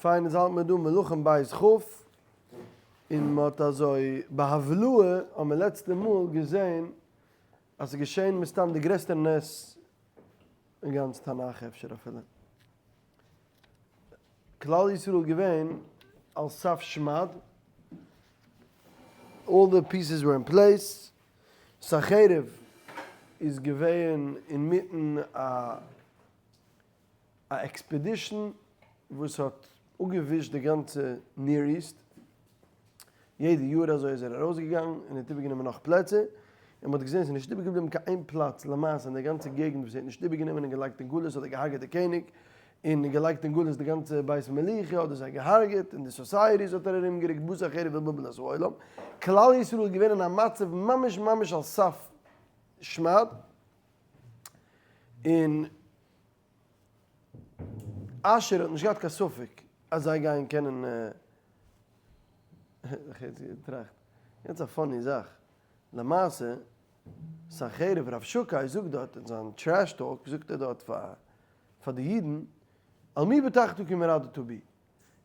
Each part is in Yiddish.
פיין איז האלט מען דא מלכים בית כ', און מען האט אזוי בהבלעה האט מען לעצטע מאל געזען אז ס'איז געשען מסתם די גרעסטע נס אין גאנץ תנך אפשר אפילו. כלל ישראל איז געווען על סף שמד, all the pieces were in place, סנחריב איז געווען אינמיטן א א expedition וואס האט אפגעווישט די גאנצע Near East, יעדע יאר אזוי איז ער ארויסגעגאנגען און האט איבערגענומען נאך פלעצער, און מען האט געזען ס'איז נישט איבערגעבליבן קיין איין פלאץ למעשה אין די גאנצע געגנט וואס ער האט נישט איבערגענומען און געלייגט אין גלות אדער געהארגעט די קעניג, און געלייגט אין גלות די גאנצע בית מלוכה אדער זיי געהארגעט, און די societies האט ער ארומגערוקט בשר חרב ובלבל את העולם, כלל ישראל איז געווען אין א מצב ממש ממש על סף שמד, און אשור האט נישט געהאט קיין ספק אז זיי גייען קענען, איך האב יעצט געטראכט, יעצט א funny זאך, למעשה סנחריב רבשקה זאגט דארט אין זיין trash talk זאגט ער דארט פאר פאר די אידן, על מי בטחת כי מרדת בי,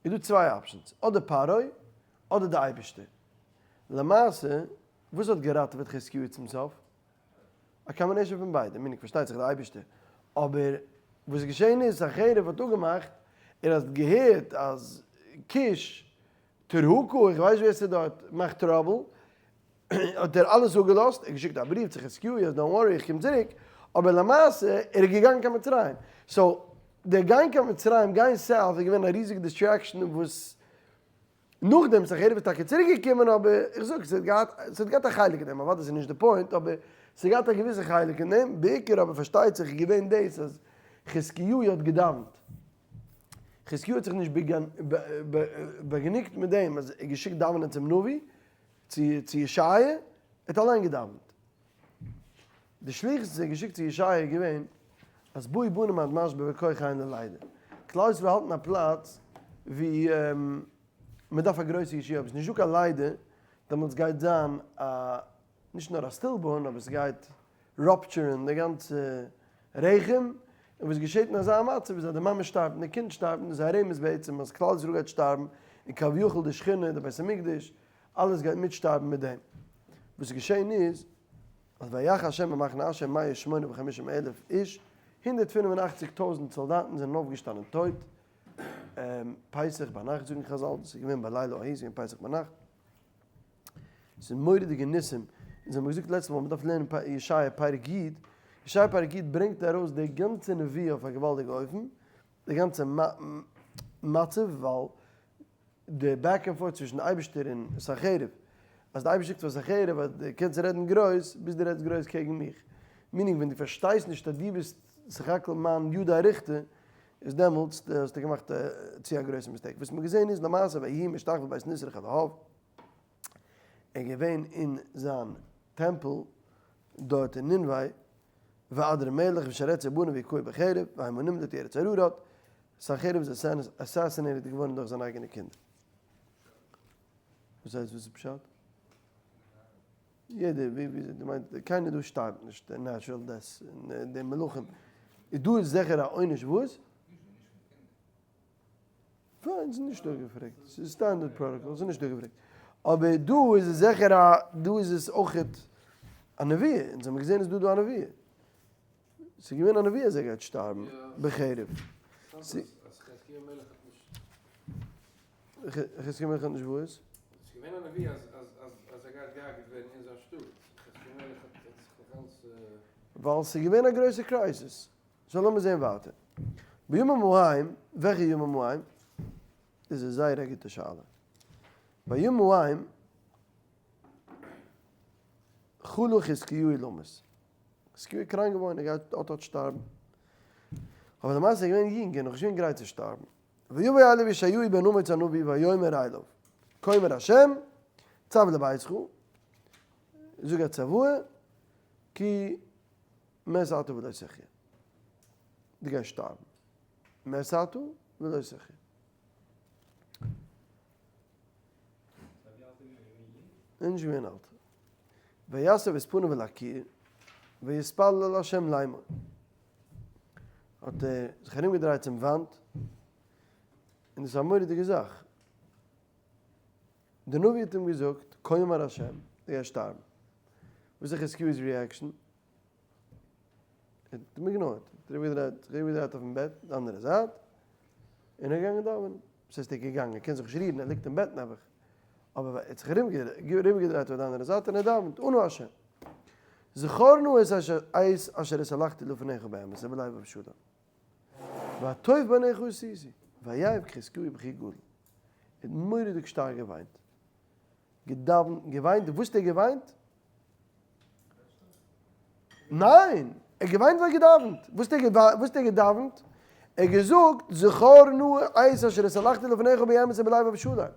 איז דא צוויי options, אדער פרעה אדער די אייבערשטער, למעשה וואס האט געראטעוועט חזקיהו צום סוף? א combination פון ביידע, meaning פארשטייט זיך די אייבערשטער, אבער וואס איז געשען איז סנחריב האט אפגעמאכט, ער האט געהערט אז כוש, תרהקה, איך ווייס ווער ס'איז דארט, מאכט trouble, האט ער אלעס אפגעלאזט, ער האט געשיקט א בריוו צו חזקיהו אז don't worry איך קום צוריק, אבער למעשה ער איז געגאנגען קיין מצרים, so דער גיין קיין מצרים, גיין south איז געווען א ריזיגע distraction וואס נאכדעם סנחריב איז טאקע צוריק געקומען אבער איך זאג ס'האט געהאט ס'האט געהאט א חלק אין דעם אוודאי ס'איז נישט די point אבער ס'האט געהאט א געוויסע חלק אין דעם בעיקר אבער פארשטייט זיך איז געווען דאס אז חזקיהו האט געדאווענט חזקיהו האט זיך נישט באגענוגט מיט דעם אז ער האט געשיקט דאווענען צום נביא צו צו ישעיה ער האט אליין געדאווענט די שליחות וואס ער האט געשיקט צו ישעיה איז געווען אז באו בנים עד משבר וכח אין ללידה. כלל ישראל האלט אין א פלאץ ווי מען דארף א גרויסע ישועה, אויב עס איז נישטא קיין לידה דעמאלטס גייט זיין א נישט נאר א stillborn אבער עס גייט rupture ן די גאנצע רחם, און וואס געשעט אין אזא מצב איז אז די מאמע שטארבט און די קינד שטארבט און דאס איז א רמז בעצם אז כלל ישראל גייט שטארבן און כביכול די שכינה, די בית המקדש, אלעס גייט מיטשטארבן מיט דעם. וואס איז געשען איז אז ויך ה' במחנה אשור מאה שמונה וחמישים אלף איש, 185 טויזנט סאלדאטן זענען אויפגעשטאנען טויט, פסח ביינאכט זאגן חזל, דאס איז געווען בלילה ההוא, ס'איז געווען פסח ביינאכט, ס'איז מורא'דיגע ניסים, אונז האבן געזאגט לעצטע מאל מ'דארף לערנען ישעיה פרק י', ישעיה פרק י' ברענגט ארויס די גאנצע נבואה אויף א געוואלדיגע אופן, די גאנצע מצב, ווייל די back and forth צווישן די אייבישטער און סנחריב, אז די אייבישטער זאגט פאר סנחריב אז דו קענסט רעדן גרויס ביז דו רעדסט גרויס קעגן מיך, meaning ווען דו פארשטייסט נישט אז דו ביסט סך הכל מיין ידא אריכתא, איז דעמאלטס האסטו געמאכט צו א גרויסע mistake. וואס מ'האט געזען איז למעשה ויהי משתחוה בית נסרוך אלהיו, ער איז געווען אין זיין טעמפל דארט אין נינווה, ואדרמלך ושרצר בניו הכהו בחרב, והמה נמלטו ארץ אררט, סנחריב איז assassinated געווארן דורך זיינע אייגענע קינדער. וואס הייסט וואס איז פשט? יעדער ווי ווי דו מיינסט קיינער דא שטארבט נישט natural death די מלכים איז דא איז זיכער א עונש וואס? פיין ס'איז נישט דא געפרעגט ס'איז standard protocol ס'איז נישט דא געפרעגט אבער דא איז עס זיכער א דא איז עס אויכעט א נבואה אונז האבן געזען איז דא דא א נבואה ס'איז געווען א נבואה אז ער גייט שטארבן בחרב. חזקיה המלך האט נישט וואס? ס'איז געווען א נבואה אז אז ער גייט געהארגעט ווערן אין זיין שטאט. חזקיה המלך האט זיך נאך אלץ. ווייל ס'איז געווען א גרויסע crisis. so לאמיר זען ווייטער. בימים ההם, וועלכע ימים ההם? דאס איז זייער א גוטע שאלה. בימים ההם חלה חזקיהו למות. חזקיהו איז קראנק געווארן, ער גייט אט אט שטארבן. אבער למעשה איז ער געווען יונג, ער איז נאך נישט געווען גרייט צו שטארבן. ויבא אליו ישעיהו בן אמוץ הנביא ויאמר אליו, כה אמר השם, צו לביתך, זאג א צוואה, כי מת אתה ולא תחיה. דו גייסט שטארבן. מת אתה ולא תחיה. איז נישט געווען אלט. ויסב את פניו אל הקיר, ויתפלל אל ה' לאמור. האט ער זיך ארומגעדרייט צום וואנט, און דאס איז א מורא'דיגע זאך. דער נביא האט אים געזאגט, כה אמר השם, דו גייסט שטארבן. וואס איז חזקיהו'ס reaction? ער האט אים ignore ט, האט אריבערגעדרייט, זיך אריבערגעדרייט אויפן בעט די אנדערע זייט, און ער איז געגאנגען דאווענען. וואס הייסט ער איז געגאנגען? ער קען זיך נישט רירן, ער ליגט אין בעט נעבעך. אבער ער האט זיך אריבערגעדרייט אויף די אנדערע זייט און ער דאווענט, אנא השם, זכור נא את אשר התהלכתי לפניך באמת ובלבב שלם. והטוב בעיניך עשיתי, ויבך חזקיהו בכי גדול. ער האט מורא'דיג שטארק געוויינט. געדאווענט און געוויינט, און וואס האט ער געוויינט? ניין! ער האט געוויינט ווייל ער האט געדאווענט. וואס האט ער געדאווענט? ער האט געזאגט, זכור נא את אשר התהלכתי לפניך באמת ובלבב שלם.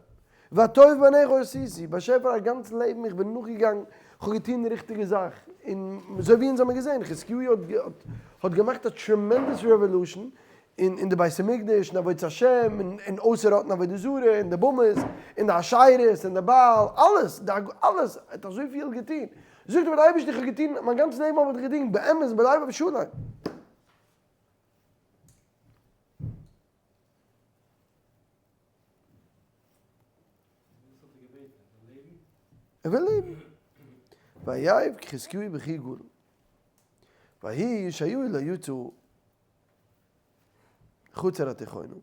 והטוב בעיניך עשיתי, באשעפער א גאנץ לעבן איך בין נאכגעגאנגען, כ'האב געטון די ריכטיגע זאך, און אזוי ווי אונז האמיר געזען, חזקיהו האט האט געמאכט א tremendous revolution אין די בית המקדש, אין עבודת השם, אין אויסראטן עבודה זרה, אין די במות, אין די אשרות, אין די בעל, אלעס, אלעס, ער האט אזויפיל געטון, זאגט ער פאר די אייבערשטער איך האב געטון, מיין גאנץ לעבן האב איך דיך געדינט באמת בלב שלם. ער וויל לעבן. ויבך חזקיהו בכי גדול. ויהי ישעיהו לא יצא חצר התיכונה,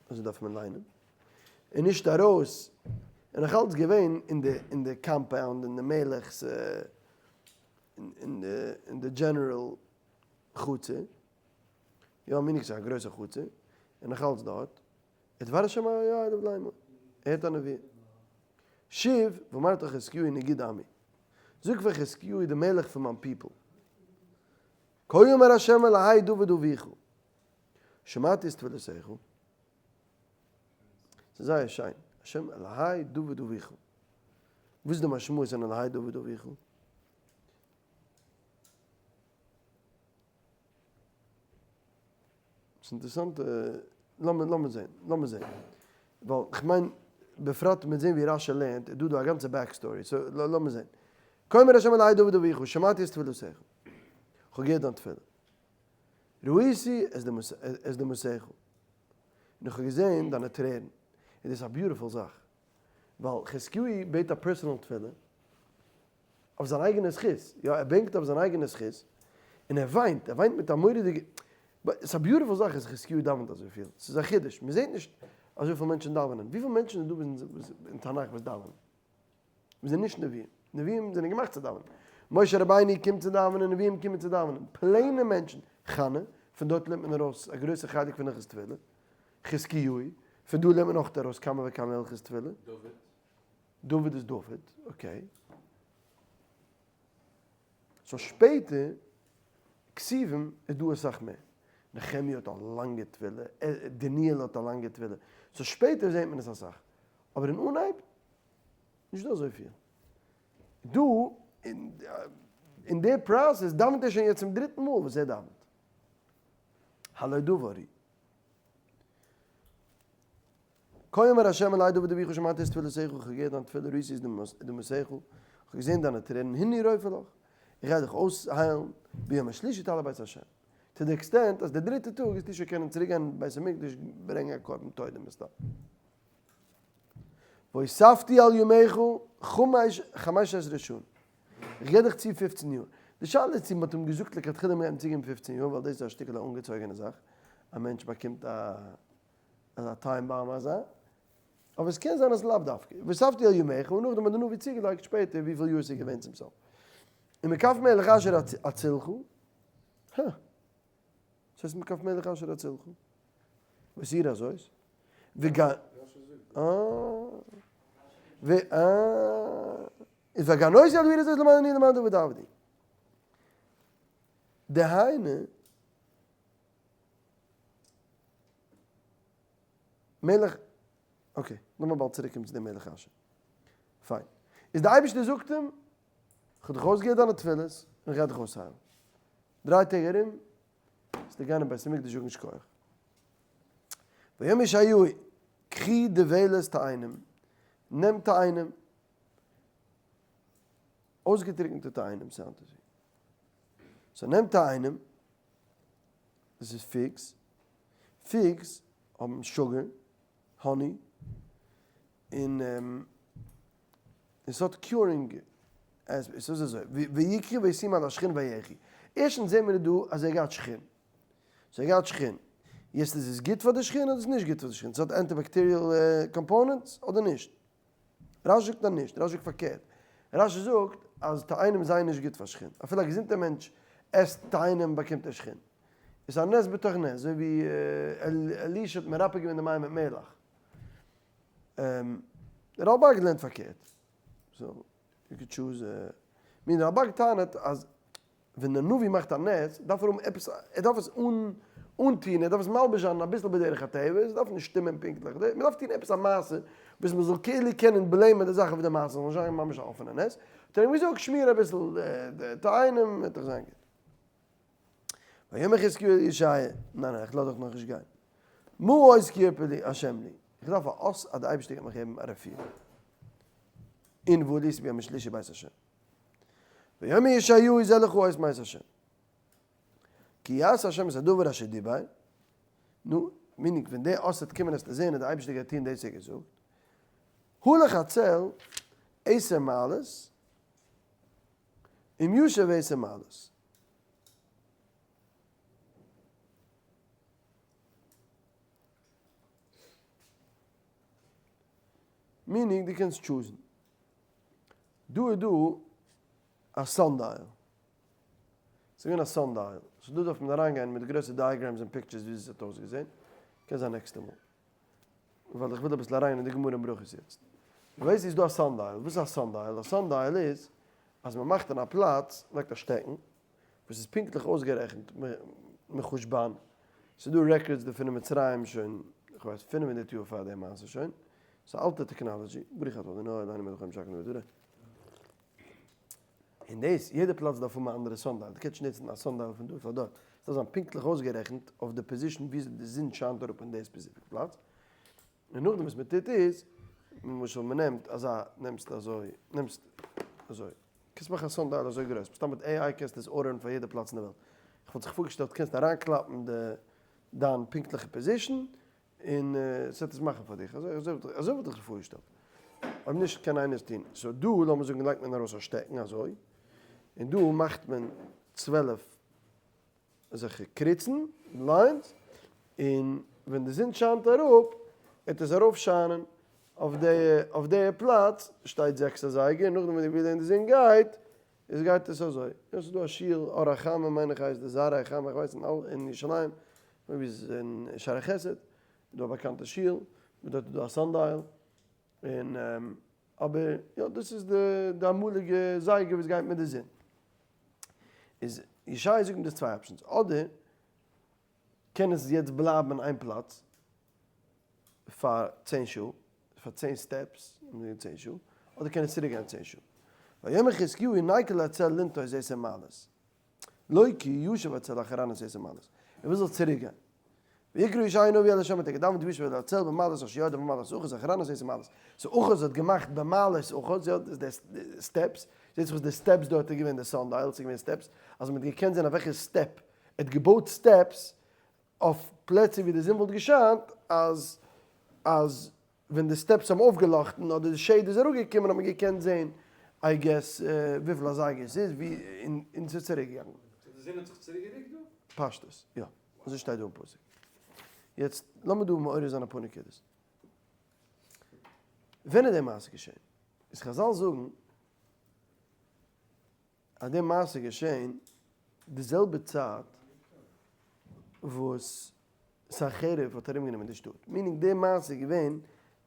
אזוי דארף מען ליינען, און נישט ארויס, און נאך אלץ געווען אין די אין די compound אין די מלך'ס אין די אין די general חצר, יא מנהג ס'איז א גרויסע חצר, און נאך אלץ דארט, ודבר השם היה אליו לאמור, ער הערט א נבואה. שוב ואמרת חזקיהו נגיד עמי, זאג פאר חזקיהו די מלך פון מיין people, כה אמר השם אלהי דוד אביך, שמעתי את תפילתך, ס'איז זייער שיין, השם אלהי דוד אביך, וואס איז די משמעות פון אלהי דוד אביך? ס'איז אינטערעסאנט, לאמיר לאמיר זעהן, לאמיר זעהן. ווייל כ'מיין, בפרט מיט זעהן ווי רשי לערנט, איז דא דא א גאנצע back story, so לאמיר זעהן. כה אמר ה' אלהי דוד אביך, שמעתי את תפילתך. כ'האב געהערט דיין תפילה. ראיתי את דמעותיך. און איך האב געזעהן דיינע טרערן. און דאס איז א beautiful זאך. ווייל חזקיהו בעט א personal תפילה. אויף זיין אייגענע זכות, יא ער בענקט אויף זיין אייגענע זכות, און ער וויינט, ער וויינט מיט א מורא'דיגע, ס'איז א beautiful זאך אז חזקיהו דאווענט אזויפיל, ס'איז א חידוש, מען זעט נישט אזויפיל מענטשן דאווענען, וויפיל מענטשן איז דא אין תנך וואס דאווענען? וואס זענען נישט נביאים, נביאים זענען געמאכט צו דאווענען, משה רבינו קומט צו דאווענען, נביאים קומען צו דאווענען, plain ע מענטשן, חנה, פון דארט לערנט מען ארויס א גרויסע חלק פון הלכות תפילה, חזקיהו, פון דא לערנט מען אויך ארויס כמה וכמה הלכות תפילה. דוד. דוד איז דוד, okay. So שפעטער, כתובים איז דא אסאך מער. נחמיה האט א לאנגע תפילה, דניאל האט א לאנגע תפילה. so שפעטער זעט מען עס אסאך. אבער אין אנהייב, נישט דא אזויפיל. דא, אין די process דאווענט ער שוין יעצט צום דריטן מאל וואס ער דאווענט. הלא דבר הוא. כה אמר ה' אלהי דוד אביך שמעתי את תפילתך, איך האב געהערט דיין תפילה ראיתי את דמעותיך, איך האב געזען דיינע טרערן, הנני רופא לך, איך גיי דיך אויסהיילן, ביום השלישי תעלה בית השם. to the extent אז די דריטע טאג וועסטו שוין קענען צוריק גיין אין בית המקדש ברענגען א קרבן תודה מסתם. והוספתי על ימיך חמש עשרה שנה, איך גיב דיך צו פופצן יאר. די שאלה איז צו מען האט אים געזאגט לכתחילה מען גייט אים צוגעבן פופצן יאר, ווייל דאס איז א שטיקעלע אנגעצויגענע זאך, א מענטש באקומט א אזא time bomb אזא, אבער עס קען זיין אז לאו דווקא, והוספתי על ימיך, און נאכדעם האט די נביא צוגעלייגט שפעטער וויפיל יאר עס איז געווען צום סוף. ומכף מלך אשור אצילך, הא, וואס הייסט מכף מלך אשור אצילך? וואס איר אזוי? וגע... אה... ו... אה... איז והגנותי על העיר הזאת למען אני למען דוד עבדי. דהיינו, מלך, okay, לאמיר באלד צוריק קומען צו דעם מלך אשור. פיין. איז די אייבערשטער זאגט אים, כ'האב דיך אויסגעהערט דיינע תפילות, און איך גיי דיך אויסהיילן. דריי טעג ארום, וועסטו גיין אין בית המקדש זאגן שכוח. ויאמר ישעיהו, קחי דבלת תאנים, נעם תאנים, אויסגעטריקנטע תאנים sound עס ווי. so נעם תאנים, דאס איז figs, figs האבן sugar. Honey, און און ס'האט curing, עס איז אזוי, ויקחו וישימו על השחין ויחי. ערשטנס זעהן מיר דא אז ער געהאט שחין. So ער געהאט שחין. יעצט איז עס גוט פאר די שחין אדער איז נישט גוט פאר די שחין? ס'האט antibacterial components אדער נישט? רש"י זאגט אז נישט, רש"י זאגט פארקערט. רש"י זאגט אז תאנים זענען נישט גוט פאר שחין. אפילו א געזונטער מענטש עסט תאנים באקומט ער שחין. עס איז א נס בתוך נס, אזוי ווי אלישע האט מרפא געווען די מים מיט מלח. רלב"ג לערנט פארקערט. So, you could choose. מין רלב"ג טענה'ט אז ווען דער נביא מאכט א נס, דארף ער האבן עפעס, ער דארף עס אנטוהן, ער דארף עס מלבש זיין אביסל בדרך הטבע, עס דארף נישט שטימען פונקטליך, מען דארף טוהן עפעס א מעשה וואס מען זאל כאילו קענען blame ען די זאך אויף די מעשה, זאל נישט זיין ממש א אפענע נס, האט ער אים געזאגט שמיר אביסל די תאנים, וועט דאך זיין גוט. ויאמר חזקיהו אל ישעיה, ניין ניין איך לאז דיך נאכנישט גיין, מה אות כי ירפא לי השם לי, איך דארף א אות אז די אייבערשטער גייט מיך געבן א רפואה, און ועליתי ביום השלישי בית השם. ויאמר ישעיהו זה לך אות מאת השם. כי יעשה השם את הדבר אשר דיבר, נו, meaning ווען די אות וועט קומען וועסטו זען אז די אייבערשטער גייט טון דאס ער געזאגט, הלך הצל עשר מעלות, אם ישב עשר מעלות. Meaning דו קענסט choose ן. דא איז דא א sundial. ס'איז געווען א sundial. So דא דארף מען אריינגיין מיט גרויסע diagrams און pictures וויאזוי ס'האט אויסגעזען. קען זיין נעקסטע מאל. ווייל איך וויל אביסל אריין אין די גמרא אין ברכות יעצט. דו ווייסט איז דא א sundial. וואס איז א sundial? א sundial איז אז מ'מאכט אין א פלאץ, מ'לייגט א שטעקן, וואס איז פונקטליך אויסגערעכנט מחושבן. ס'איז דא records דערפון אין מצרים שוין, כ'ווייס, 500 יאר פאר די מעשה שוין. ס'איז א אלטע technology, ברוך אתה אדוני אלהינו מלך העולם שהכל נהיה בדברו. און דאס, יעדע פלאץ דארף האבן א אנדערע sundial, דו קענסט נישט נוצן א sundial פון דא פאר דארט, עס דארף זיין פונקטליך אויסגערעכנט אויף די position וויאזוי די זון שיינט אראפ אין די specific פלאץ, און נאכדעם וואס מען טוט איז, למשל מען נעמט אזא, נעמסט אזוי, נעמסט אזוי, קענסט מאכן א sundial אזוי גרויס, מסתם מיט AI קענסטו עס order ן פאר יעדע פלאץ אין די וועלט, איך וואלט זיך פארגעשטעלט קענסט אריינקלאפן די דיין פונקטליכע position, און ס'וועט עס מאכן פאר דיך, אזוי אזוי וואלט איך זיך פארגעשטעלט, אויב נישט קען איינער עס טון, so דא לאמיר זאגן לייגט מען ארויס א שטעקן אזוי, און דא מאכט מען 12 אזעלכע קריצן, lines, און ווען די זון שיינט אראפ, וועט עס ארויף שיינען אויף די אויף די פלאץ, שטייט זעקס אזייגער, און נאכדעם ווען די זון גייט, איז גייט עס אזוי, יא ס'איז דא א שול אור החמה מיין איך הייסט די זרעי חמה איך ווייס אין ירושלים, אויב איז אין שערי חסד, איז דא א באקאנטע שול, וואס דארט איז דא א sundial, און אבער יא דאס איז די די אמאליגע זייגער וואס גייט מיט די זון. איז ישעי' זאגט מיר דאס צוויי options, אדער קען עס יעצט בלייבן אין איין פלאץ פאר צען שעה, פאר צען steps, צען שעה, אדער קען עס צוריק גיין צען שעה. ויאמר חזקיהו נקה להצל לנטות עשר מעלות. לא כי ישוב הצל אחורנית עשר מעלות. ער וויל זאל צוריק גיין. ויקרא ישעי' הנביא אל השם האט ער געדאווענט וישוב אל הצל במעלות אשר ירד במעלות אחז אחורנית עשר מעלות. So אחז האט געמאכט במעלות אחז, יא, די steps, זעט זיך אויס די steps דארט איז געווען די sundial, ס'איז געווען steps, אז מ'האט געקענט זען אויף וועלכע step ער האט געבויט steps אויף פלעצער ווי די זון וואלט געשיינט, אז אז ווען די steps האבן אויפגעלאכטן אדער די shade איז אראפגעקומען האט מען געקענט זען I guess וויפיל אזייגער עס איז ווי און ס'איז צוריק געגאנגען. So די זון האט זיך צוריק גערוקט דא? פשטות, יא. אזוי שטייט דא אין פסוק. יעצט לאמיר דא מעורר זיין אפאר נקודות. ווען איז די מעשה געשען? איז חזל זאגן אז די מעשה איז געשען די זעלבע צייט וואס סנחריב האט ארומגענומען די שטאט, meaning די מעשה איז געווען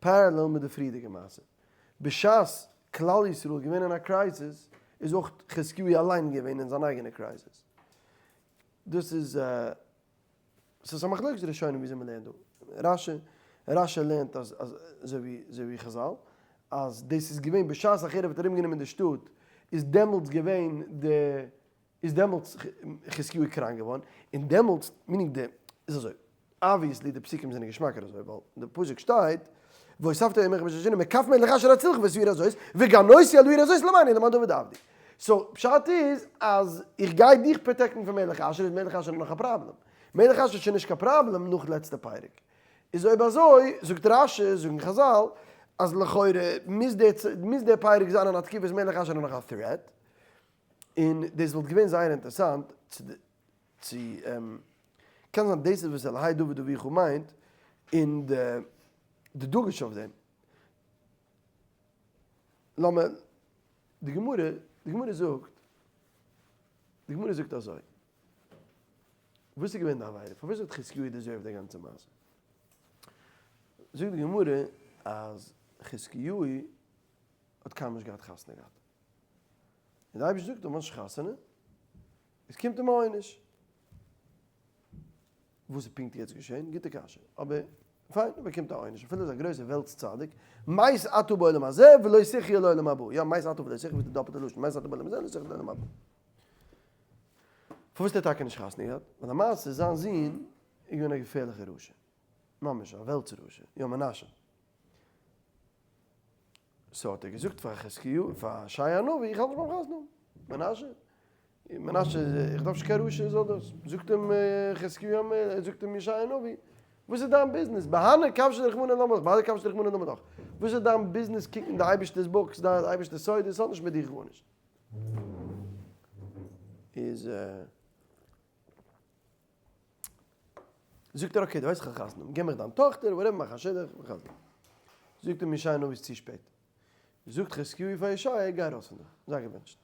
parallel מיט די פריערדיגע מעשה. בשעת כלל ישראל איז געווען אין א crisis, איז אויך חזקיהו אליין געווען אין זיין אייגענע crisis. דאס איז ס'איז א מחלוקת ראשונים וויאזוי מ'לערנט דא. רש"י, רש"י לערנט אז אזוי ווי אזוי ווי חזל, אז דאס איז געווען בשעת סנחריב האט ארומגענומען די שטאט, איז דעמאלטס געווען די, איז דעמאלטס חזקיהו קראנק געווארן, און דעמאלטס, meaning די, איז אזוי, obviously די פסוקים זענען געשמאקער אזוי, ווייל אין די פסוק שטייט, והוספתי ימיך במשך השנים מכף מלך אשור אצילך ואת העיר הזאת, והגנותי על העיר הזאת למעני למען דוד עבדי. So, פשט איז אז איך גיי דיך protect ן פון מלך אשור, איז מלך אשור נאך א פראבלעם. מלך אשור איז שוין נישט קיין פראבלעם נאך לעצטע פרק. איז אויב אזוי, זאגט רש"י, זאגן חז"ל, אז לכאורה מוז דער מוז דער פרק זיין אין א תקופת מלך אשור נאך א threat, און דאס וואלט געווען זייער אינטערסאנט צו צו קען זיין דאס איז וואס אלהי דוד אביך מיינט, און די די דגוש אויף דעם. לאמיר, די גמרא, די גמרא זאגט, די גמרא זאגט אזוי, וואס איז געווען די עבירה? פארוואס האט חזקיהו deserved די גאנצע מעשה? זאגט די גמרא אז חזקיהו האט קיינמאל נישט געהאט חתונה געהאט. און די אייבערשטער זאגט אויב מ'האט נישט חתונה, עס קומט אים א עונש. וואס איז פונקט יעצט געשען? גוטע קשיא. אבער פיין, ער באקומט א עונש, אפילו איז א גרויסע וועלטס צדיק, מת אתה בעולם הזה ולא תחיה לעולם הבא. יא, מת אתה ולא תחיה, וואס איז די דאפלטע לשון? מת אתה בעולם הזה ולא תחיה לעולם הבא. פארוואס האט ער טאקע נישט חתונה געהאט? ווייל למעשה זיין זון איז געווען א געפערליכע רשע. ממש א וועלטס רשע. יא, מנשה. so האט ער געזאגט פאר חזקיהו, פאר ישעיה הנביא, איך האלט נישט ביים חתונה האבן. מנשה, מנשה, איך דארף נישט קיין רשע זאל דאס. זאגט אים חזקיהו המלך, זאגט אים ישעיה הנביא, וואס איז דיין ביזנעס? בהני כבשי דרחמנא למה לך, בהדי כבשי דרחמנא למה לך. וואס איז דיין ביזנעס קוקן די אייבערשטער'ס books, די אייבערשטער'ס סודות, ס'האט נישט מיט דיך גארנישט. איז זאגט ער okay, דו ווייסט איך האב חתונה, גיב מיך דיין טאכטער, whatever, מאך א שידוך, איך חתונה. זאגט אים ישעיה הנביא איז צו שפעט. זאגט חזקיהו פאר ישעיה, גיי ארויס פון דא, זיי געבענטשט.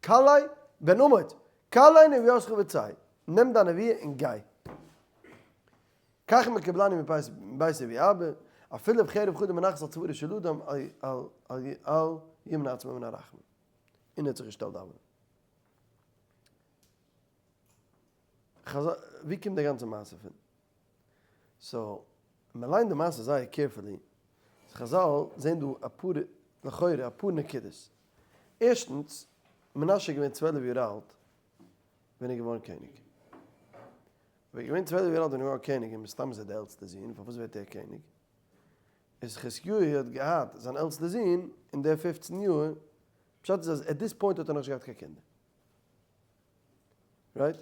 כלה בן אמוץ, כלה נבואתך וצא, נעם דיין נבואה און גיי. כך מקובלני מבית אבי אבא, אפילו בחרב חדה מונחת על צווארו של אדם, אל ימנע עצמו מן הרחמים. און ער האט זיך געשטעלט דאווענען. ווי קומט די גאנצע מעשה פון? so, מען ליינט די מעשה זייער carefully, חזל זעהן דא אפאר, לכאורה אפאר נקודות. ערשטנס, מנשה איז געווען 12 יאר אלט ווען ער איז געווארן קעניג. אויב ער איז געווען 12 יאר אלט ווען ער איז געווארן קעניג, און מסתם איז ער די עלטסטע זון, פארוואס ווערט ער קעניג? איז חזקיהו האט געהאט זיין עלטסטע זון אין די 15 יאר, פשט איז אז at this point האט ער נאכנישט געהאט קיין קינדער. right?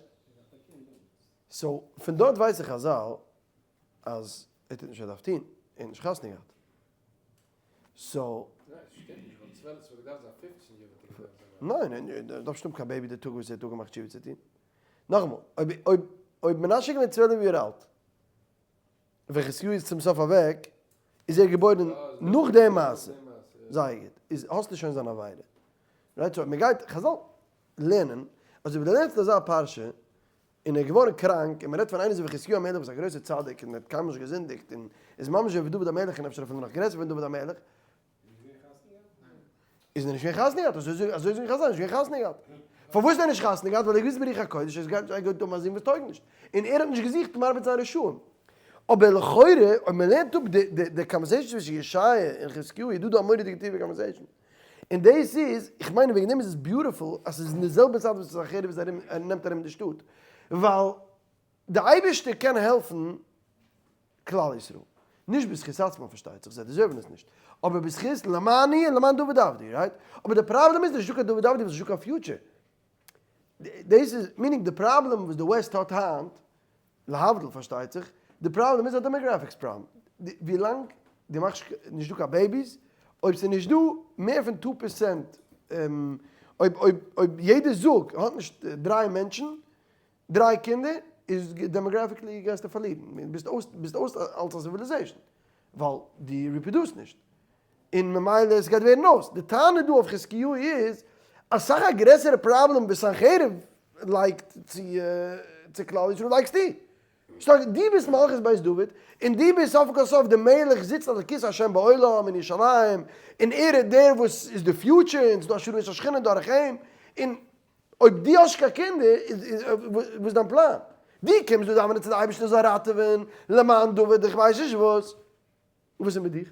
so פון דארט ווייסן חזל אז ער טוט נישט וואס ער דארף טון, ער האט נישט חתונה געהאט. so. ניין, ער דארף נישט האבן קיין baby די טאג וואס ער האט אפגעמאכט תשובה צו טון. נאכאמאל, אויב אויב אויב מנשה איז געווען 12 יאר אלט ווען חזקיהו איז צום סוף אוועק, איז ער געבוירן נאך די מעשה. זייער גוט. איז האסטו שוין זיין עבירה. right? so מ'גייט חזל לערנען אז אויב דו לערנסט אזא פרשה און ער איז געווארן קראנק און מ'רעדט פון איינער אזוי ווי חזקיהו המלך וואס איז א גרויסער צדיק און האט קיינמאל נישט געזינדיגט און איז ממש ווי דוד המלך און אפשר אפילו נאך גרעסער פון דוד המלך. איז ער נישט געווען חתונה געהאט, אזוי אזוי זאגן חזל, נישט געווען חתונה געהאט. פארוואס איז ער נישט חתונה געהאט? ווייל ער האט געוואוסט ברוח הקודש אז ער גייט האבן א זון וואס טויג נישט. און ער האט נישט געזוכט מרבה זיין רשעים. אבער לכאורה אויב מען לערנט אפ די די די conversation צווישן ישעיה און חזקיהו איז דא דא א מורא'דיגע טיפע conversation. און דאס איז, איך מיין וועגן דעם איז עס beautiful אז ס'איז אין די זעלבע צייט וואס סנחריב איז ארום נעמט ארום די שטאט. ווייל די אייבערשטער קען העלפן כלל ישראל. נישט בזכות עצמם פארשטייט זיך, זיי deserve ן עס נישט. אבער בזכות למעני און למען דוד עבדי, right? אבער די פראבלעם איז נישטא קיין דוד עבדי וואס איז נישטא קיין future. דאס איז, meaning די פראבלעם וואס די West האט היינט, להבדיל פארשטייט זיך, די פראבלעם איז א demographics פראבלעם. ווילאנג דו מאכסט נישט דא קיין babies, אויב ס'איז נישט דא מער פון 2%, אויב אויב אויב יעדע זוג האט נישט דריי מענטשן, דריי קינדער, איז demographically גייסטו פארלירן, ביסט אויס ביסט אויס אלס א civilization, ווייל דו reproduce סט נישט, און ממילא עס גייט ווערן אויס. די טענה דא אויף חזקיהו איז אסאך א גרעסערע פראבלעם ווי סנחריב לייגט צו צו כלל ישראל לייגסטו. שטארק דו ביסט מלכות בית דוד, און דו ביסט סוף כל סוף די מלך זיצט על כסא השם בעולם אין ירושלים, און ער איז דער וואס איז די future, און ס'איז דא השראת השכינה דורך אים, און אויב דו האסט קיין קינדער איז וואס איז דיין פלאן? דו קומסט דא דאווענען צו די אייבערשטער זאל ראטעווען למען דוד איך ווייס נישט וואס, וואס איז מיט דיך?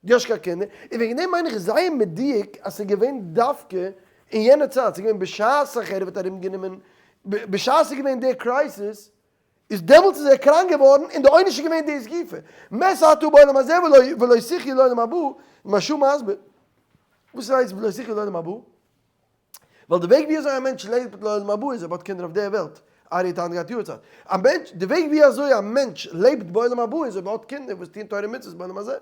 דו האסט קיין קינדער? און וועגן דעם מיין איך איז זייער מדויק אז ס'איז געווען דווקא אין יענע צייט, ס'איז געווען בשעת סנחריב האט ארומגענומען, בשעת ס'איז געווען די crisis, איז דעמאלטס איז ער קראנק געווארן און די עונש איז געווען דאס גופא, מת אתה בעולם הזה ולא תחיה לעולם הבא, מהרש"א מסביר, וואס הייסט ולא תחיה לעולם הבא? ווייל די וועג ווי אזוי א מענטש לעבט לעולם הבא איז ער האט קינדער אויף דער וועלט. ארי האט היינט געהאט יארצייט. א מענטש, די וועג ווי אזוי א מענטש לעבט בעולם הבא איז אויב ער האט קינדער וואס טוען תורה ומצוות בעולם הזה.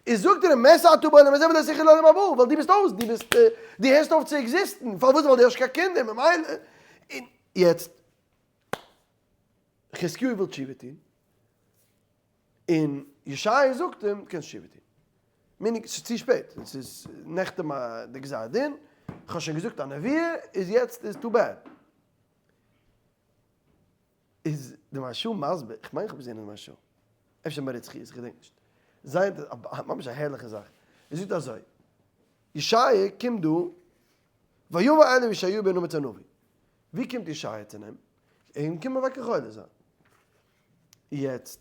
איז זאגט ער אים מת אתה בעולם הזה ולא תחיה לעולם הבא, ווייל דו ביסט אויס, דו ביסט, דו הערסט אויף צו exist ן, פארוואס? ווייל דו האסט נישט קיין קינדער, ממילא, און יעצט, חזקיהו וויל תשובה טון, און ישעיה זאגט אים, דו קענסט תשובה טון. meaning, ס'איז צו שפעט, ס'איז נעכטן די גזר דין, כ'האב שוין געזאגט א נבואה, איז יעצט איז too bad. איז די מהרש"א מסביר, כ'מיין כ'האב געזען אין די מהרש"א, אפשר מהרי"ץ חיות, כ'געדענק נישט, זייער ממש א הערליכע זאך, ער זאגט אזוי, ישעיה קומט דא, ויבא אליו ישעיהו בן אמוץ הנביא, ווי קומט ישעיה צו אים? ער קומט מבקר חולה זיין. יעצט,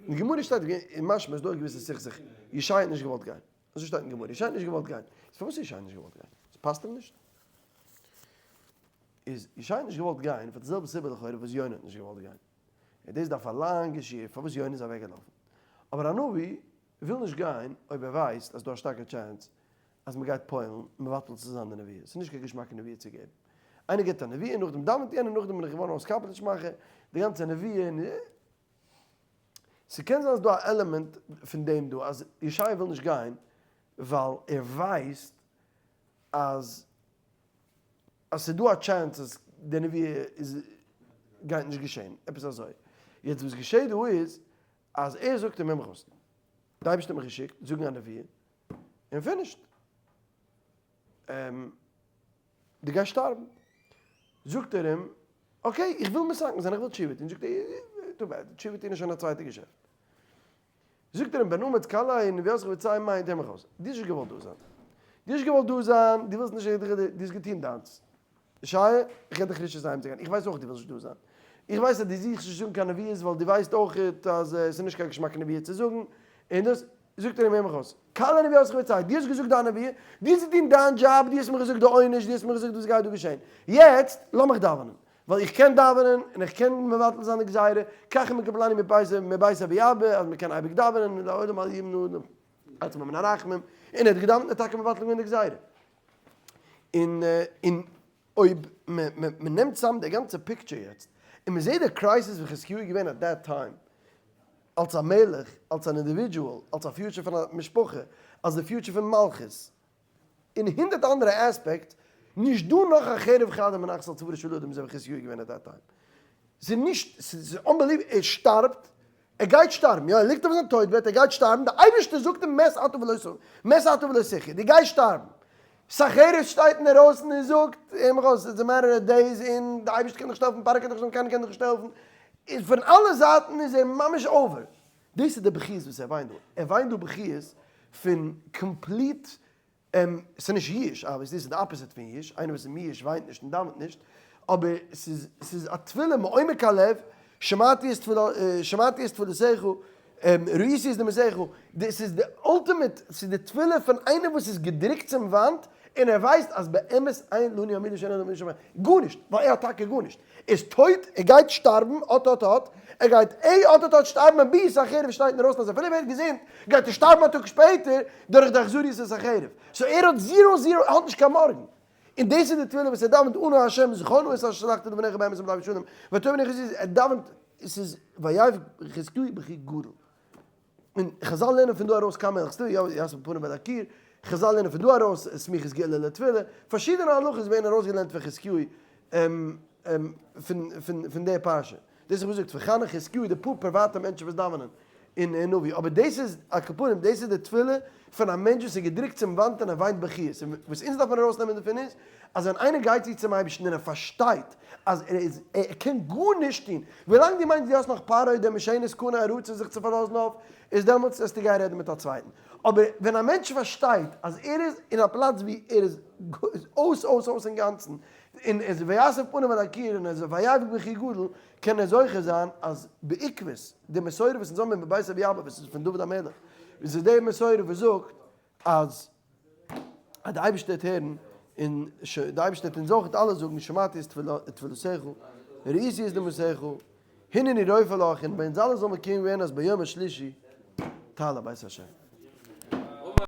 אין גמרא שטייט אין משמע איז דא א געוויסע סכסוך, ישעיה האט נישט געוואלט גיין, אזוי שטייט אין גמרא, ישעיה האט נישט געוואלט גיין, איז פארוואס האט ישעיה נישט געוואלט גיין? עס פאסט אים נישט? איז ישעיה האט נישט געוואלט גיין פאר די זעלבע סיבה לכאורה וואס יונה האט נישט געוואלט גיין, און דאס דארף א לאנגע שיעור פארוואס יונה איז אוועקגעלאפן, אבער א נביא וויל נישט גיין אויב ער ווייסט אז דא א שטארקע chance אז מען גייט פועל'ן מבטל צו זיין די נבואה, ס'איז נישט קיין געשמאקע נבואה צו געבן, איינער געבט א נבואה נאכדעם דאווענט יענער נאכדעם בין איך געווארן אויס קאפעליטש מאכער, די גאנצע נבואה און ס'קען זיין אז דא א עלעמענט פון דעם דא אז ישעיה וויל נישט גיין ווייל ער ווייסט אז אז ס'איז דא א chance אז די נבואה איז גייט נישט געשען, עפעס אזוי. יעצט וואס געשעט דא איז אז ער זאגט אים הער מיך אויס, די אייבערשטער האט מיך געשיקט זאגן א נבואה, און finished. דו גייסט שטארבן. זאגט ער אים, okay, איך וויל מתקן זיין, איך וויל תשובה טון. זאגט ער, too bad, תשובה טון איז שוין א צווייטע געשעפט. זאגט ער אים, בן אמוץ כלה נבואתך וצא מיינט הער מיך אויס, דו האסט נישט געוואלט דא זיין, דו האסט נישט געוואלט דא זיין, דו ווילסט נישט, דו האסט געטון דיינס, ישעיה, איך געב דיך רשות אהיים צו גיין, איך ווייס אויך דו ווילסט נישט דא זיין, איך ווייס אז דו זוכסט נישט זאגן קיין נביאות ווייל דו ווייסט אויך אז עס איז נישט קיין געשמאקע נביאה צו זאגן, און דאס, זאגט ער אים הער מיך אויס, כלה נבואתך וצא, דו האסט געזאגט דיין נבואה, דו האסט געטון דיין דזשאב, דו האסט מיר געזאגט די עונש, דו האסט מיר געזאגט וואס גייט דא געשען, יעצט לאמיך דאווענען, ווייל איך קען דאווענען און איך קען מבטל זיין די גזירה, כך מקובלני מבית אבי אבא אז מען קען אייביג דאווענען און לעולם אל ימנע אדם עצמו מן הרחמים, און ער האט געדאווענט און האט טאקע מבטל געווען די גזירה. און און אויב מען נעמט צוזאם די גאנצע picture יעצט, און מען זעט די crisis ווי חזקיהו איז געווען at that time, אלס א מלך, אלס אן individual, אלס א future פון א משפחה, אלס די future פון מלכות, און הונדערט אנדערע aspects, נישט דא נאך א חרב חדה מונחת על צווארו של אדם אזוי ווי חזקיהו איז געווען at that time. ס'איז נישט, ס'איז unbelievable, ער שטארבט, ער גייט שטארבן, יא ער ליגט אויף זיין טויט בעט, ער גייט שטארבן, די אייבערשטער זאגט אים מת אתה ולא ת מת אתה ולא תחיה, דו גייסט שטארבן. סנחריב שטייט אינדערויסן און זאגט אים ארויס, it's a matter of days, און די אייבערשטער קען דיך נישט העלפן, פרעה קען דיך נישט העלפן, קיינער קען דיך נישט העלפן, און פון אלע זייטן איז ער ממש over. דאס איז די בכיות וואס ער וויינט דא, ער וויינט דא בכיות פון complete, ס'איז נישט ייאוש, obviously, ס'איז די opposite פון ייאוש, איינער וואס איז מיואש וויינט נישט און דאווענט נישט, אבער ס'איז ס'איז א תפילה מעומק הלב, שמעתי את שמעתי את תפילתך, ראיתי את דמעתך, דאס איז די ultimate, ס'איז די תפילה פון איינער וואס איז געדרוקט צום וואנט, און ער ווייסט אז באמת אין לנו עמידה שאין אדם משמע, גארנישט, ווייל ער האט טאקע גארנישט, איז טויט, ער גייט שטארבן, אט אט אט, ער גייט ע אט אט אט שטארבן און בי סנחריב שטייט אינדערויסן אז אפילו ער ווערט געזונט גייט ער שטארבן א טאג שפעטער דורך די אכזריות פון סנחריב, so ער האט zero zero, ער האט נישט קיין מארגן. און דאס איז די תפילה וואס ער דאווענט אנא ה' זכור נא את אשר שלחת לבניך באמת ובלב שלם ותאמר איך עס ער דאווענט עס איז ויבך חזקיהו בכי גדול. און חזל לערנען פון דא ארויס כמה הלכות תפילה, יא ישם פנים אל הקיר, חזל לערנען פון דא ארויס סמיכות גאולה לתפילה, פארשידענע הלכות ווערן ארויסגעלערנט פון חזקיהו פון די פרשה. דאס האב איך געזאגט פון חנה חזקיהו די פאר פריוואטע מענטשן וואס דאווענען און נביא, אבער דאס איז על כל פנים דאס איז די תפילה פון א מענטש וואס איז געדרוקט צום וואנט און ער וויינט בכיות, און וואס אונז דארף מען ארויסנעמען דערפון איז אז ווען איינער גייט צו צום אייבערשטן און ער פארשטייט אז ער איז ער קען גארנישט טון, ווילאנג דו מיינסט דו האסט נאך פרעה דער משענת קנה ארצה זיך צו פארלאזן אויף, איז דעמאלטס וועסטו גיין רעדן מיט א צווייטן. אבער ווען א מענטש פארשטייט אז ער איז אין א פלאץ ווי ער איז אויס אויס אויס אינגאנצן, און ער איז ויסב פניו אל הקיר און ער איז ויבך בכי גדול, קען ער זוכה זיין אז בעקבות די מסורה וואס אונז האבן מבית אבי אבא וואס איז פון דוד המלך, איז עס די מסורה וואס זאגט אז אז די אייבערשטער וועט הערן און די אייבערשטער וועט אונז אויך אלע זאגן שמעתי את תפילתך ראיתי את דמעתך הנני רופא לך און ביי אונז אלע זאל מקוים ווערן אז ביום השלישי תעלה בית השם.